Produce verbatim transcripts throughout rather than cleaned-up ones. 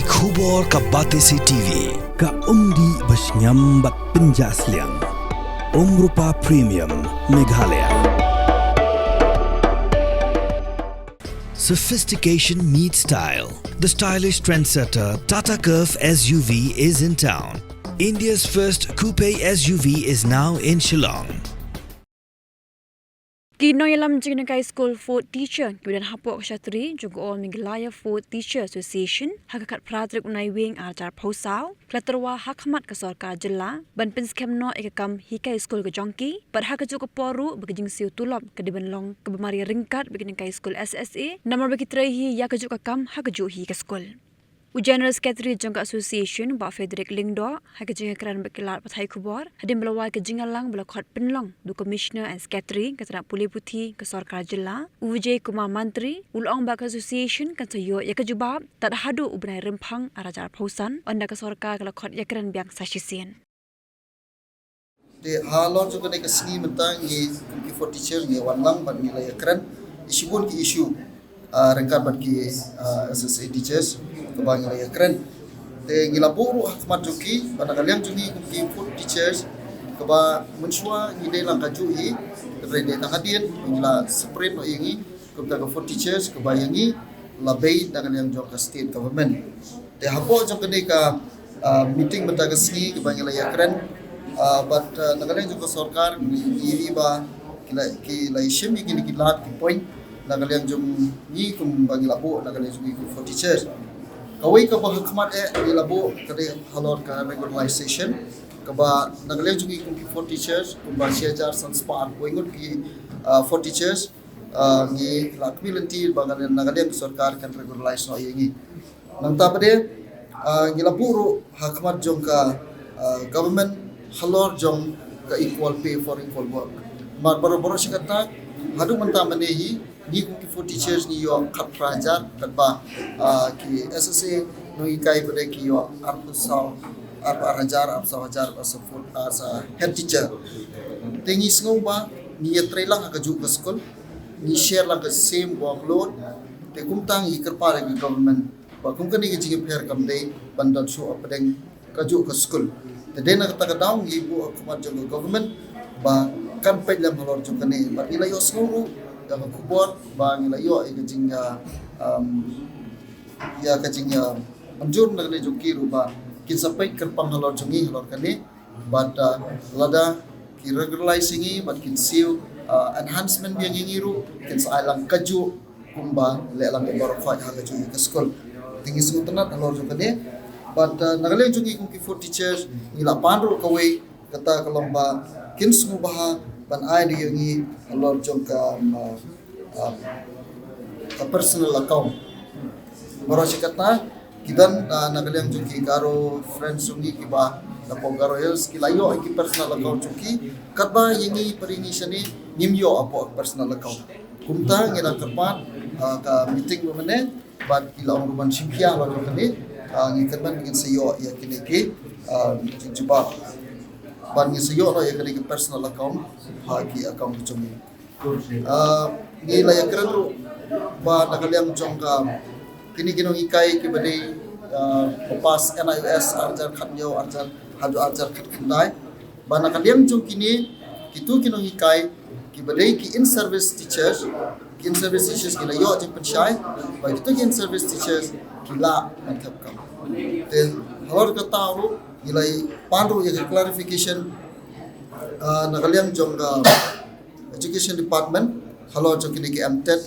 Khubor ka Batesi T V, ka umdih ba shngiam bad pynjah sliang. Umrupa Premium, Meghalaya. Sophistication meets style. The stylish trendsetter Tata Curvv S U V is in town. India's first coupe S U V is now in Shillong. Ki nongïalam jingïalehkai skul Fourth Teacher kiba don hapoh ka shatri jong ka All Meghalaya Fourth Teacher Association ha ka khatphra tarik u Naiwieng arhajar arphew saw ki la tyrwa ha khmat ka sorkar jylla ban pynskhem noh ïa ka kam hikai skul ka jong ki, bad ha kajuh ka por ruh ba ka jingsiew tulop ka dei ban long kaba mar ïaryngkat bad ki nongïalehkai skul S S A namar ba ki trei hi ïa kajuh ka kam ha kajuh hi ka skul. U General Secretary jong ka Association, Bah Frederick Lyngdoh, ha ka jingïakren bad ki lad pathai khubor hadien ba la wai ka jingïalang ba la khot pynlong da u Commissioner and Secretary ka tnat pule puthi ka sorkar jylla, u Vijay Kumar Mantri, u la ong ba ka Association kan sa ïoh ïa ka jubab tad haduh u bnai Rymphang arhajar arphew san, ynda ka sorkar ka la khot ïakren biang sa shisien. Te halor jong kane ka sngi mynta ngi kum ki Fourth Teacher ngi wan lang bad ngi la ïakren ïa shibun ki issue, ah, ryngkat bad ki, ah, S S A teachers kaba ngi la ïakren. Te ngi la buh ruh ha khmat jong ki ba na ka liang jong ngi kum ki Fourth Teachers kaba mynshuwa ngi dei lang kajuh hi, hynrei dei tang hadien ngi la separate noh ïa ngi. Kumta ka Fourth Teachers kaba ïa ngi la bei na ka liang jong ka state government. Te hapoh jong kane ka, ah, meeting mynta ka sngi kaba ngi la ïakren, ah, bad, ah, na ka liang jong ka sorkar ngi ïohi ba ki la, ki la ïashim ïa kine ki lad ki point na ka liang jong ngi kumba ngi la buh na ka liang jong ngi kum Fourth Teachers. Kawei kaba ha khmat eh ngi la buh ka dei halor ka regularization kaba na ka liang jong ngi kum ki Fourth Teachers kumba shi hajar san spah arphew ngut ki, ah, Fourth Teachers, ah, ngi la kyrmen lynti ba ka liang, na ka liang ka sorkar kan regularize noh ïa ngi. Nangta pat de, ah, ngi la buh ruh ha khmat jong ka, ah, government halor jong ka equal pay for equal work. Mar baroh baroh shi katta haduh mynta mynne hi ngi kum ki Fourth Teachers ngi ïoh khatphra hajar katba, ah, ki S S A nonghikai pat de ki ïoh arphew saw, arphew ar hajar, arphew saw hajar, arphew saw, ah, sa head teacher. Te ngi sngew ba ngi ïatrei lang ha kajuh ka skul, ngi share lang ka same workload. Te kumta ngi kyrpad ïa ka government ba kum kane ka jingïapher kam dei ban don shuh hapdeng kajuh ka skul. Te dei na kata ka daw ngi buh ha khmat jong ka government ba kan peit lem halor jong kane. Bad ngi la ïohsngew ruh ïa ka khubor ba ngi la ïoh ïa ka jing, ah, um, ïa ka jing, ah, mynjur na kane jong ki ruh ba kin sa peit kyrpang halor jong ngi halor kane. Bad, ah, lada ki regularize ïa ngi bad kin siew, ah, enhancement biang ïa ngi ruh kin sa ai lang kajuh kumba leh lang ïa baroh khoit ha kajuh ka skul. Te ngi sngewtynnat halor jong kane. Bad, ah, na ka liang jong ngi kum ki Fourth Teachers ngi la pan ruh kawei, kata ka long ba kin sngewbha ban ai ïa ngi halor jong ka, um, ah, ka personal account. Baroh shi katta ki don, ah, na ka liang jong ki Garo friends jong ngi kiba na poh Garo Hills ki la ïoh ki personal account jong ki, katba ïa ngi pat ïa ngi shane ngim ïoh hapoh personal account. Kumta ngi la kyrpad, ah, ka meeting ba mynne bad ki la ong ruh ban shim khia halor jong kane, ah, ngi kyrmen ngin sa ïoh ïa kine ki, ah, jingjubab ban ngin sa ïoh noh ïa kane ki personal account ha ki account ki jong ngi. Ah, ngi la ïakren ruh ba na ka liang jong ka kine ki nonghikai kiba dei, ah, ba pass N I O S arhajar khathynñiew, arhajar, haduh arhajar khatkhyndai. Ba na ka liang jong kine kito ki nonghikai kiba dei ki in service teachers, ki in service teachers ki la ïoh jingpynshai ba kito ki in service teachers ki lah ban thep kam. Te halor kata ruh ngi la pan ruh ïa ka clarification, ah, na ka liang jong ka Education Department halor jong kine ki M TET,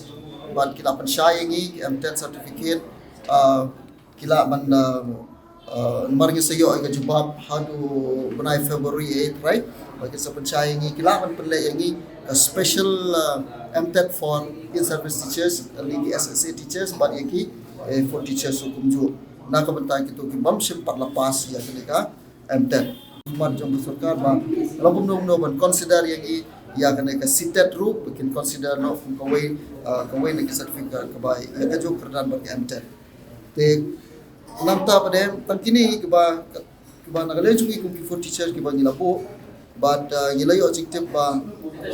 bad ki la pynshai ïa ngi ki M TET certificate, ah, ki lah ban, ah, ah, mar ngi sa ïoh ïa ka jubab haduh bnai February eight, right? Bad ki sa pynshai ïa ngi, ki lah ban pynleh ïa ngi ka special, ah, M TET for in service teachers, lane ki S S A teachers bad ïa ki, eh, Fourth Teachers ruh kumjuh. Na ka bynta kito ki bym shym pat la pass ïa kane ka M TET. Khmat jong ka sorkar ba long kumno kumno ban consider ïa ngi ïa kane ka CTET ruh, ba kin consider noh kum kawei, ah, kawei na ki certificate kaba ïa kajuh kyrdan bad ka M TET. Te nangta pat de tang kine kiba, kiba na ka liang jong ngi kum ki Fourth Teachers kiba ngi la buh, bad, ah, ngi la ïoh jingtip ba,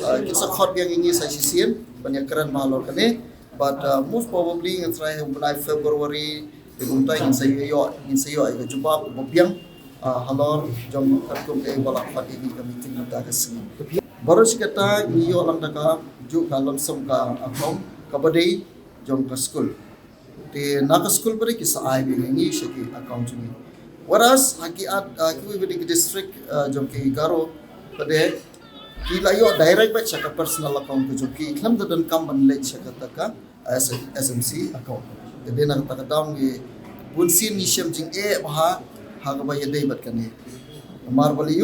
ah, kin sa khot biang ïa ngi sa shisien ban ïakren halor kane. But, uh, most probably ngan try ha u bnai February, Te kumta ngin sa ïoh, ngin sa ïoh ïa ka jubab ba biang, ah, halor jong katkum kaei ba la khot ïa ngi ka meeting mynta ka sngi. Baroh shi katta ngi ïoh lang da ka juh ka lump sum ka account kaba dei jong ka skul. Te na ka skul pat ki sa ai biang ïa ngi sha ki account jong ngi. Whereas ha ki at, ah, kiwei pat ki district, ah, jong ki Garo pat ki la ïoh direct beit sha ka personal account ka jong ki, khlem da donkam ban leit sha kata ka S-, S M C account. Te dei na kata ka daw ngi bun sien ngi shem jingeh bha ha kaba ïadei bad kane. Namar balei?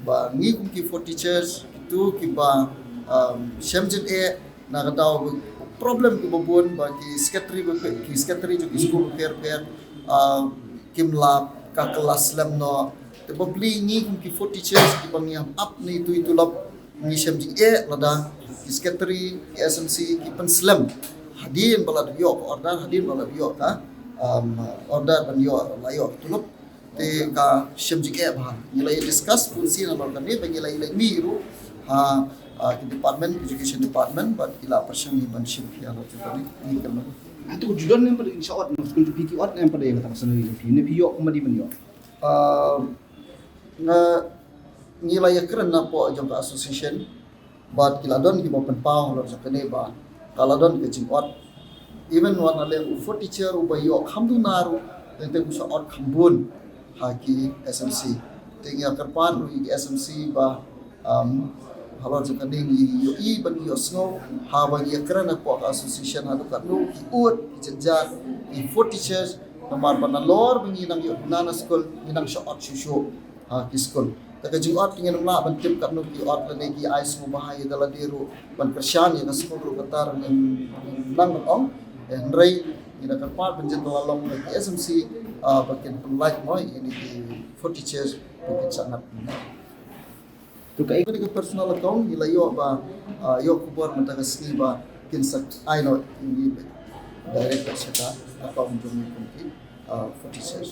Ba ngi kum ki fourth teachers, kitu kiba, um, shem jingeh na ka daw ba problem kiba bun, ba ki secretary ba pher, ki secretary jong ki skul ba pher pher, ah, kim lah ka klas lem noh. Te balei ngi kum ki fourth teachers kiba ngi ap ne itu itu lap, ngi shem jingeh lada ki secretary, ki S M C ki pynslem hadien ba la dep ïoh ka order, hadien ba la dep ïoh ka, um, order ban ïoh, la ïoh tulop. Te ka shem jingeh bha. Ngi la ïa discuss bun sien halor kane, ba ngi la ïa leit mih ruh ha, ah, ki department, education department, bad ki la pyrshang ïa ban shim phi halor kane. Ngi kynmaw. Hato ju don ne em pat, in shah ot na skul jong phi, ki ot ne em pat ïa kata ka salary jong phi, ne phi ïoh kumba dei ban ïoh? Ah, nga, ngi la ïa kren napoh jong ka association, bad ki la don kiba pynpaw halor jong kane ba ka la don ka jingot. Even wat na leng u fourth teacher uba ïoh kham duna ruh, teng teng u shah ot kham bun ha ki S M C. Te ngi ïa kyrpad ruh ïa ki S M C ba, um, halor jong kane ngi ïohi ban ïoh sngew haba ngi ïa kren hapoh ka association haduh katno ki ud, ki jynjar, ki fourth teachers, namar ba nalor ba ngi nang ïoh duna na skul, ngi nang shah ot shuh shuh ha ki skul. Te ka jingot ngin ym lah ban tip katno ki ot lane ki ai sngewbha ïa da lade ruh ban kyrshan ïa ka skul ruh kata ruh ngim nang ban ong. Eh, hynrei ngi da kyrpad ban jin da la long da ki S M C, ah, ba kin pynlait mo ïa kine ki fourth teachers ba kin shah ngat. To ka, ïa ka personal account ngi la ïoh ba, ah, ïoh khubor mynta ka sngi ba kin sa ai noh ïa ngi direct sha ka account jong ngi kum ki, ah, fourth teachers.